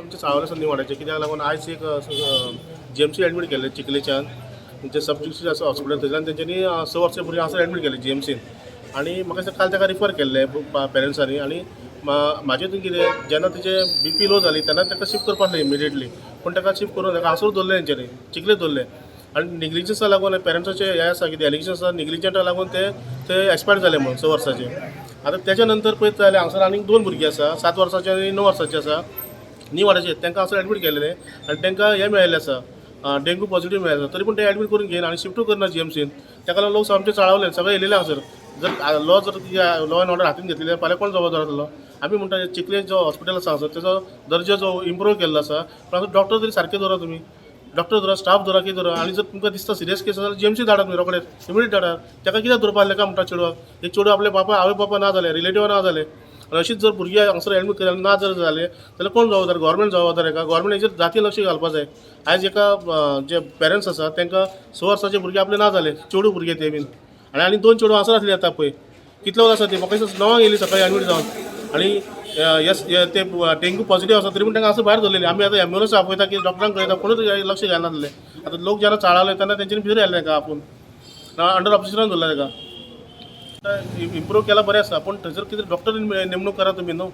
आमचे चाळवले आसा निवाड्याचे. कित्याक लागून आयज एक जीएमसी एडमीट केल्ले चिखलेच्यान, जे सब डिस्ट्रिक्ट आसा हॉस्पिटल, थंयच्यान तेंच्यांनी 6 वर्सां भुरगीं हांगासर एडमीट केले जीएमसीन. आनी म्हाका दिसता काल ताका रिफर केल्ले पेरंट्सांनी. आनी म्हाजे हितून कितें, जेन्ना तेजे बीपी लो जाली तेन्ना ताका शिफ्ट करपाक जाय इमिडिएटली, पूण ताका शिफ्ट करून ताका हांगासर दवरलें तेंच्यांनी, चिखले दवरलें. आनी निग्लिजन्सा लागून पेरंट्साचे हें आसा कितें, एलिगेशन आसा, निग्लिजंटा लागून ते ते एक्सपायर जाले म्हणून 6 वर्साचे. आतां तेच्या नंतर पळयत जाल्यार हांगासर आनीक दोन भुरगीं आसा, 7 वर्साचे आनी 9 वर्साचे आसा निवाड्याचे. तांकां हांगासर एडमीट केलेले आनी तांकां हें मेळिल्लें आसा, डेंगू पॉझिटीव मेळ्ळें आसा. तरी पूण ते एडमीट करून घेयना आनी शिफ्टूय करना जीएमसीन. ताका लागून लोक सामके चाळवले, सगळे येयलेले हांगासर. जर लॉ जर लॉ एंड ऑर्डर हातीन घेतलेले फाल्यां कोण जबाबदार आसतलो? आमी म्हणटा, चिखले जो हॉस्पिटल आसा हांगासर, तेजो दर्जो जो इम्प्रूव केल्लो आसा, पूण आतां डॉक्टर तरी सारके दवरा तुमी, डॉक्टर दवरा, स्टाफ दवरा, कितें दवरा. आनी जर तुमकां दिसता सिरियस केस आसा, जीएमसी धाडात तुमी रोखडेच, इमिडिएट धाडात. ताका कित्याक दवरपा आहलें काय म्हणटा चेडवाक? एक चेडूं, आपले बापा आवय बापा ना जाले, रिलेटिव्ह ना जाले. आनी अशीच जर भुरगीं हांगासर एडमीट केले ना जर जाले जाल्यार कोण जबाबदार? गव्हर्मेंट जबाबदार हाका. गव्हर्मेंट हेजेर जातीन लक्ष घालपा जाय. आयज एका जे पेरंट्स आसा, तांकां 6 वर्साचे भुरगे आपले ना जाले, चेडूं भुरगे ते बीन. आनी आनी दोन चेडूं हांगासर आसली. आतां पळय कितलो आसा ते, म्हाका दिसता 9क येयली सकाळी एडमीट जावन. आनी येस, ते डेंगू पॉझिटीव आसा, तरी पूण तांकां हांगासर भायर दवरलेली. आमी आतां एम्बुलन्स आपयता की डॉक्टरांक कळयता, कोणूच लक्ष घालनासले. आतां लोक जेन्ना चाळवले तेन्ना तेंच्यांनी भितर आयले ताका आपूण अंडर ऑब्जर्वेशन दवरला ताका. इम्प्रूव केला बरें आसा, पूण थंयसर कितें डॉक्टर नेमणूक करा तुमी न्हू,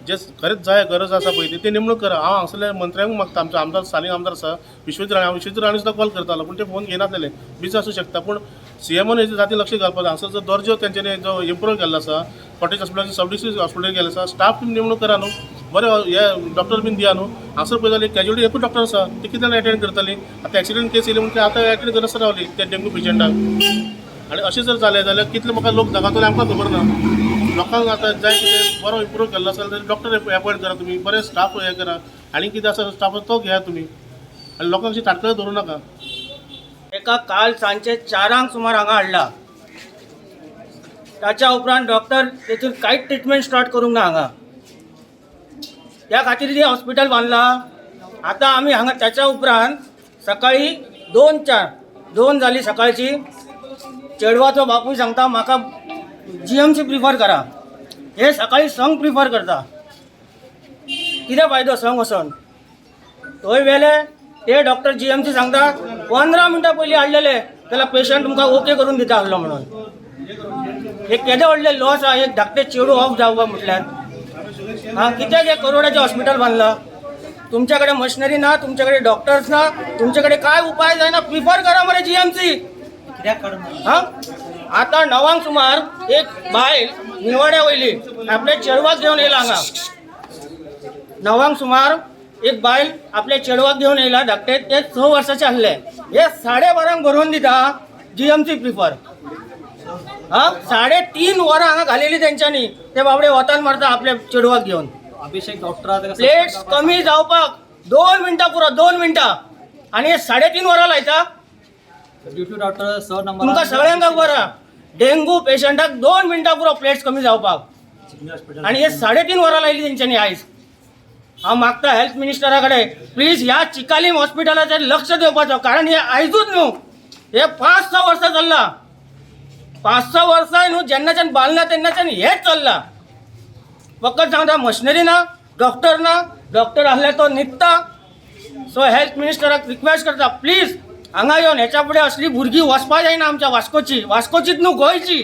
जे खरेंच जाय गरज आसा पळय ती नेमणूक करा. हांव हांगसरल्या मंत्र्यांक मागता, आमचो आमदार, स्थानीक आमदार आसा विश्वजीत राणे, हांव विश्वजीत राणे सुद्दां कॉल करतालो, पूण ते फोन घेयनासलेले, बिजी आसूं शकता. पूण सीएमओन हेजेर जाती लक्ष घालपाक जाय. हांगसर जो दर्जो तेंच्यांनी जो इम्प्रूव केल्लो आसा, कॉटेज हॉस्पिटलाचे सब डिस्ट्रिक्ट हॉस्पिटल केल्लें आसा, स्टाफ तुमी नेमणूक करा न्हू, बरें हे डॉक्टर बीन दिया न्हू. हांगसर पळय जाल्यार कॅज्युअलिटी एकूच डॉक्टर आसा, ते कितले जाण एटेंड करतली? आतां एक्सिडंट केस येयली म्हणून ते आतां एटेंड करनासतना रावली त्या डेंगू पेशंटाक. आनी अशें जर जालें जाल्यार कितले म्हाका लोक जगातले आमकां खबर ना. लोकांक आतां जाय कितें बरो इम्प्रूव केल्लो आसा जाल्यार डॉक्टर एपॉयंट करा तुमी, बरे स्टाफ हे करा, आनी कितें आसा स्टाफ तो घेया तुमी आनी लोकांक अशी ताटकळी दवरूं नाका. एका काल सांजचे 4क सुमार हांगा हाडला. ताच्या उपरांत डॉक्टर तेतून कांयच ट्रिटमेंट स्टार्ट करूंक ना हांगा. त्या खातीर ते हॉस्पिटल बांदला आतां आमी हांगा. त्याच्या उपरांत सकाळी 2 4 2 जाली सकाळची. चेडवाचो बापूय सांगता, म्हाका जीएमसी प्रिफर करा. हे सकाळी 6क प्रिफर करता. कितें फायदो 6क वचोन? थंय वेले ते डॉक्टर जीएमसी सांगता, 15 मिनटां पयलीं हाडलेले जाल्यार पेशंट तुमकां ओके करून दिता आहलो म्हणून. हे केदे व्हडले लॉस आहा एक धाकटे चेडूं ऑफ जावपा म्हटल्यार. हा, कित्याक हे करोडाचें हॉस्पिटल बांदलां? तुमच्या कडेन मशिनरी ना, तुमच्या कडेन डॉक्टर्स ना, तुमचे कडेन काय उपाय जायना. प्रिफर करा मरे जीएमसी. हा, आता 9क सुमार एक बायल निवाड्या वयली आपल्या चेडवाक घेवन येयला हांगा. 9क सुमार एक बायल आपल्या चेडवाक घेवन येयला धाकटे, ते 6 वर्साचे आहले. हे 12:30क बरोवन दिता जीएमसी प्रिफर. हा, 3.5 वरां हांगा घालेली तेंच्यांनी. ते बाबडे वतान मारता आपल्या चेडवाक घेवन. अभिषेक डॉक्टर. प्लेट्स कमी जावपाक 2 मिनटां पुरो, 2 मिनटां, आनी हे 3.5 वरां लायता. Duty doctor 6 number. तुमकां सगळ्यांक खबर आहा, डेंगू पेशंटाक 2 मिनटां पुरो प्लेट्स कमी जावपाक, आनी हे 3.5 वरां लायली तेंच्यांनी आयज. हांव मागता हेल्थ मिनिस्टरा कडेन, प्लीज ह्या चिकालीम हॉस्पिटलाचेर लक्ष दिवपाचो, कारण हे आयजूच न्हू, हे 5-6 वर्सां चल्लां. 5-6 वर्सां न्हू, जेन्नाच्यान बांदला तेन्नाच्यान हेच चल्लां. फकत सांगता, मशिनरी ना, डॉक्टर ना, डॉक्टर आहले तो न्हिदता. सो हेल्थ मिनिस्टराक रिक्वेस्ट करता, प्लीज हांगा येवन हेच्या फुडें असली भुरगीं वचपा जायना आमच्या वास्कोची, वास्कोचीच न्हू, गोंयची,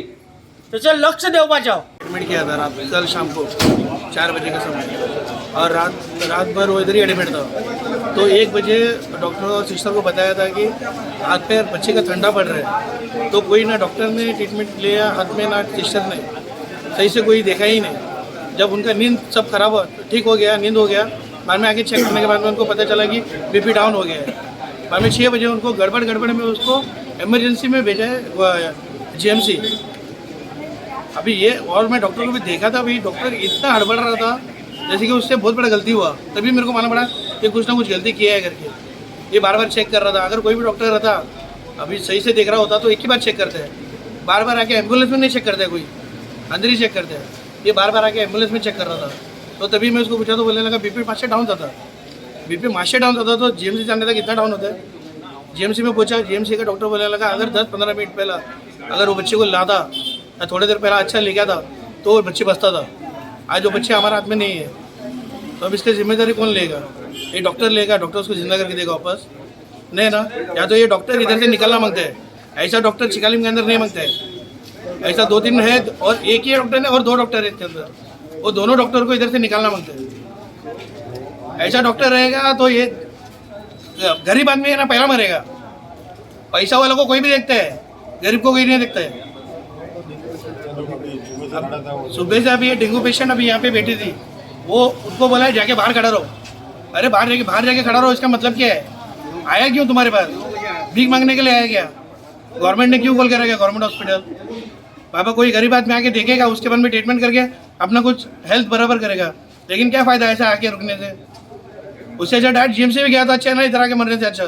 तेचेर लक्ष दिवपाचें. एडमिट किया था रात, कल शाम को 4 बजे का समय, और रात रात भर वो इधर ही एडमिट था. तो 1 बजे डॉक्टर और सिस्टर को बताया था कि हाथ पैर बच्चे का ठंडा पड़ रहा है. तो कोई ना डॉक्टर ने ट्रीटमेंट लिया हाथ में, ना सिस्टर ने, सही से कोई देखा ही नहीं. जब उनका नींद सब खराब हो, ठीक हो गया, नींद हो गया, बाद में आके चेक करने के बाद में उनको पता चला कि बीपी डाउन हो गया है. बाद में 6 बजे उनको गड़बड़ गड़बड़ में उसको इमरजेंसी में भेजा है जीएमसी. अभी ये और मैं डॉक्टर को भी देखा था. अभी डॉक्टर इतना हड़बड़ रहा था जैसे कि उससे बहुत बड़ा गलती हुआ. तभी मेरे को मालूम पड़ा कि कुछ ना कुछ गलती किया है करके. ये बार बार चेक कर रहा था. अगर कोई भी डॉक्टर रहता, अभी सही से देख रहा होता, तो एक ही बार चेक करते हैं. बार बार आके एम्बुलेंस में नहीं चेक करते, कोई अंदर ही चेक करते हैं. ये बार बार आके एम्बुलेंस में चेक कर रहा था. तो तभी मैं उसको पूछा तो बोलने लगा, बीपी 5 से डाउन था. बीपी 5 से डाउन था तो जीएमसी जाने तक कितना डाउन होता है? जीएमसी में पूछा, जीएमसी का डॉक्टर बोलने लगा, अगर 10-15 मिनट पहला अगर वो बच्चे को लाता या थोड़ी देर पहला अच्छा ले गया था तो वो बच्चे बचता था. आज वो बच्चे हमारे हाथ में नहीं है, तो अब इसकी जिम्मेदारी कौन लेगा? ये डॉक्टर लेगा, डॉक्टर उसको जिंदा करके देगा वापस? नहीं ना। या तो ये डॉक्टर इधर से निकलना मांगते हैं। ऐसा डॉक्टर चिकालिम के अंदर नहीं मांगते हैं। ऐसा दो तीन है और एक ही डॉक्टर नहीं और दो डॉक्टर है इसके अंदर। वो दोनों डॉक्टर को इधर से निकालना मांगते हैं। ऐसा डॉक्टर रहेगा तो ये गरीब आदमी है ना, पहला मरेगा। पैसा वालों को कोई भी देखता है, गरीब को कोई नहीं देखता है। सुबह से अभी ये डेंगू पेशेंट अभी यहाँ पे बैठी थी, वो उनको बोला है जाके बाहर खड़ा रहो। अरे, बाहर जाके खड़ा रहो, इसका मतलब क्या है? आया क्यों तुम्हारे पास? भीख मांगने के लिए आया क्या? गवर्नमेंट ने क्यों कॉल करा क्या गवर्नमेंट हॉस्पिटल? बाबा, कोई गरीब आदमी आके देखेगा, उसके बाद में ट्रीटमेंट करके अपना कुछ हेल्थ बराबर करेगा। लेकिन क्या फ़ायदा ऐसा आके रुकने से? उससे अच्छा डायरेक्ट जीएमसी में गया तो अच्छा है ना, इधर आके मरने से अच्छा।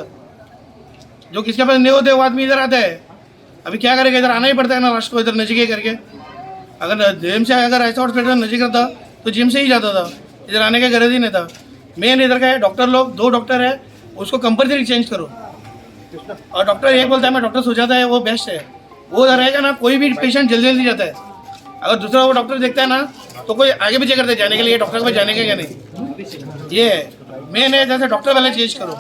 जो किसके पास नहीं होते वो आदमी इधर आता है। अभी क्या करेगा? इधर आना ही पड़ता है ना लास्ट को, इधर नजीक ही करके। अगर जीएमसी, अगर ऐसा हॉस्पिटल नजीक रहता तो जीएमसी ही जाता था, इधर आने का गरज ही नहीं था। मेन इधर का है डॉक्टर लोग, दो डॉक्टर है, उसको कंपल्सरी चेंज करो। और डॉक्टर एक बोलता है, मैं डॉक्टर सुजाता है, वो बेस्ट है। वो उधर रहेगा ना, कोई भी पेशेंट जल्दी जल्दी जाता है। अगर दूसरा वो डॉक्टर देखता है ना, तो कोई आगे पीछे करते हैं जाने के लिए, डॉक्टर के पास जाने का क्या नहीं। ये है मेन है, जैसे डॉक्टर वाले चेंज करो।